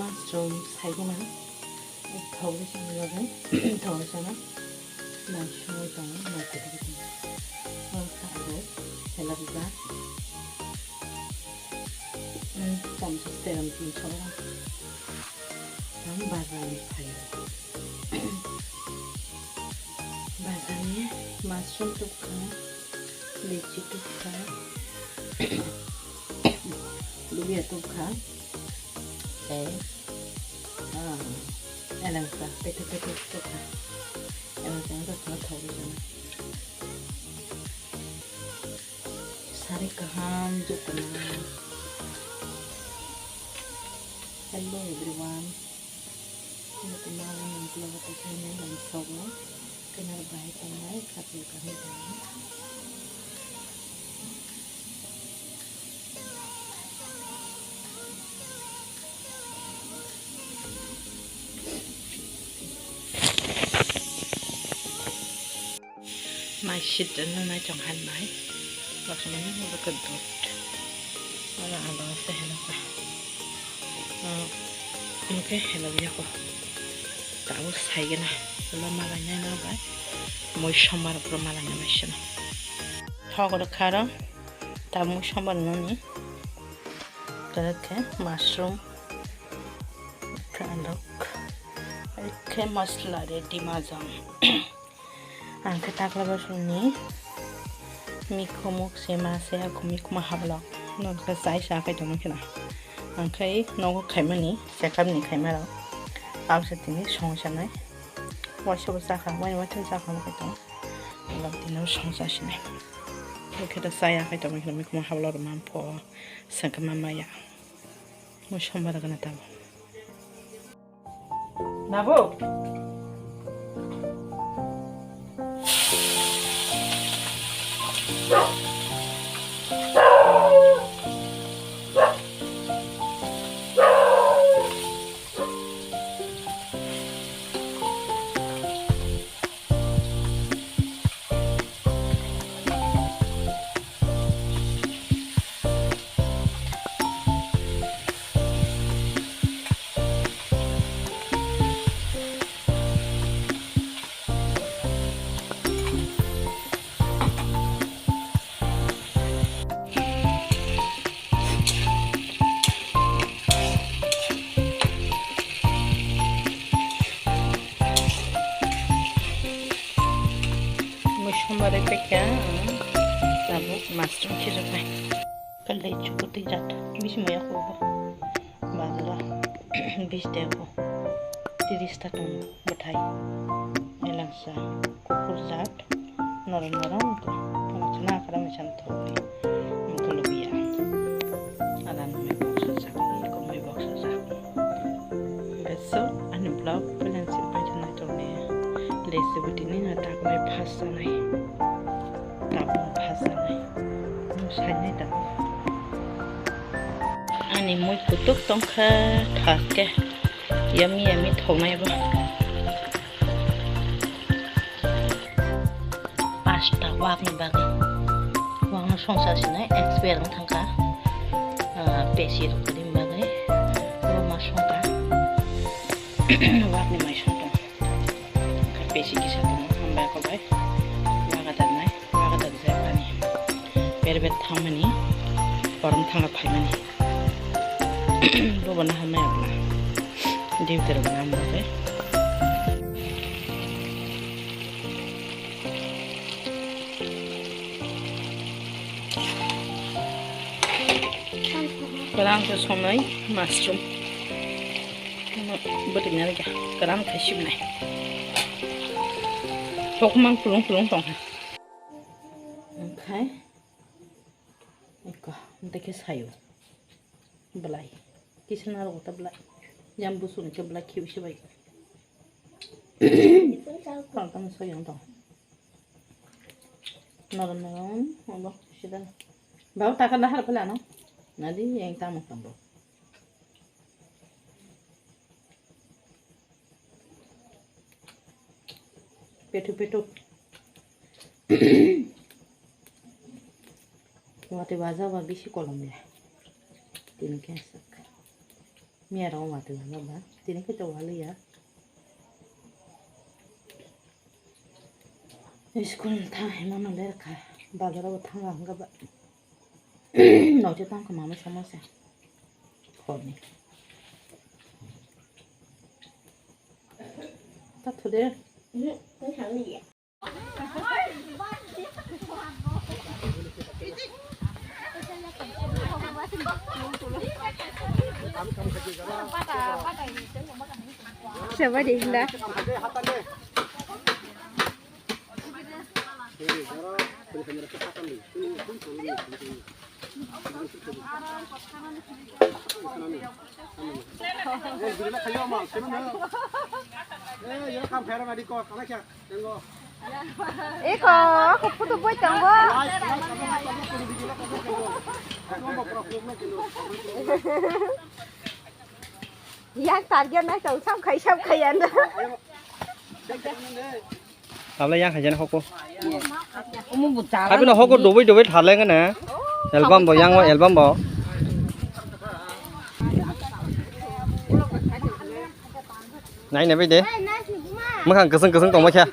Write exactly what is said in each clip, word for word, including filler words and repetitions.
Mushroom saigena thogwi chana bagwi thogwi chana nai songwi tongo nai kutung kutung. Wngkha abo helabjak. Tamsa seram tin sora. Tam bazar ni phaio. Bazar ni mushroom tukha, litchi tukha, lubia tukha, tei, ah, elengsa, petu petu tukha. Elengsa wngkha kheno thogwi chana. Sari kaham jotono. Hello everyone. Jotono ang vlog o tongkhaini lamsogo. Kenal bahai tongnai, khaphil kaham tongnai. Mai sitwng nai chong han mai. Baksa mani mo baksa dot. Wala alo se helaka. Oke helak yako. Tabu saigena. Wala malanya na bai. Moi sombar pro malanya mai sena. Thok ro kharo. Tabu sombar nani. Khe mushroom. Khe masla ready majang. Ang khe takla basongni mikhumuk se ma se, ako mikhuma hablok. Nokha chai sa khai tongma kheno. Ang khai nogo khaimani, chekapni khaima rok. Abse tini songwi sanai. Waisa bo chakha, wani waithai chakha mo khai tong. Lok tini songsa sinai. Khe ta chaya khai tongma kheno mikhuma hablok rok mampho. Sengkhe ma maya. Mo sombar gana tamo. Nabo. Mui sombar bai paikha, tabuk mushroom khijaknai. Kalai chukuti jat, bisi maya ko ba. Bazar o bis tei ko. Tiris ta tongo bwthai. Elangsa, kuphur jat, norom norom wngkha. Khna khna mui san thokni. Wngkha lubiya. Adan mui boksa jak, eko mui boksa jak. Beso ani vlog phaileng si paithak nai tongni. Lesi bwtwi ni no tak bai phas sanai. Tabuk phas sanai. Nwng sainai tabuk. Ani mui kutuk tongkha thak khe. Yummy yummy thoknai bo. Pasta wak ni bagwi. Wak no songsa sinai expire wng thangkha. Ah, pesi rok ni bagwi. Bo ma songkha. Wak ni mai songkha. Pesi kisa tongo, hambai kobai. Wak gadar nai, wak gadar jai pani. Berbet thangmani, korom thangla phaimani. Bobo naharmai abla. Duty rok nang bagwi. Kwran khe songnai mushroom. Bwtwi nai kha kwran khai sibnai. Thokmang kulung kulung tongkha. Okhai. Eko, tei khe sayo. Belai. Kisa narwgo ta belai. Yang busuni khe belai khibi sibai. Tong tong soyong tong. Norom norom, obo sida. Babo taka dahar phala no. Nadi yang tamo tong bo. Petu petu. Wate baja ba bisi kolom le. Tini khe sak. Miya rok watwi hwnba ba tini khe to waliya. School thang hima no lerkha bazar o thang hwnga ba. Note tong kha mama samosa. Khorni. Ta thude. Siapa dia, Indah? Iko, aku putu boy tanggo. Yang target nai tong sam khai sam khai anda. Tabla yang hajan hoko. Omo bo chala. Habino hoko dobai dobai thaleng na. Album bo yang album bo. Nai nai bai de. Mwkhang kwswng kwswng tongma khe.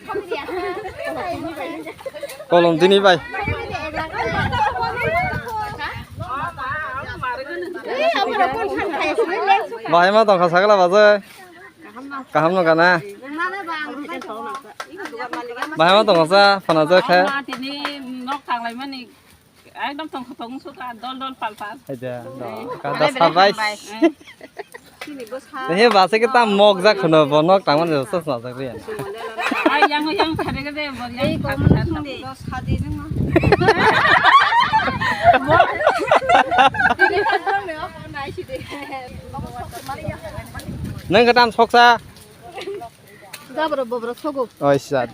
Kolom tini bai. Bahai ma tongkha sakla bajai. Kaham no gana. Bahai ma tongkha sa phana jai khe. Tini nok tanglaimani. Ekdom tong kha tong su ka dol dol pal pal. Aja, kada sabai. He ba se kita mok jak khono bo nok tangman jo sos na jak riya. Ai yang yang thare ga de bo yang thare ga de. Nang ka tam soksa. Jabro bobro sogo. Oi sa.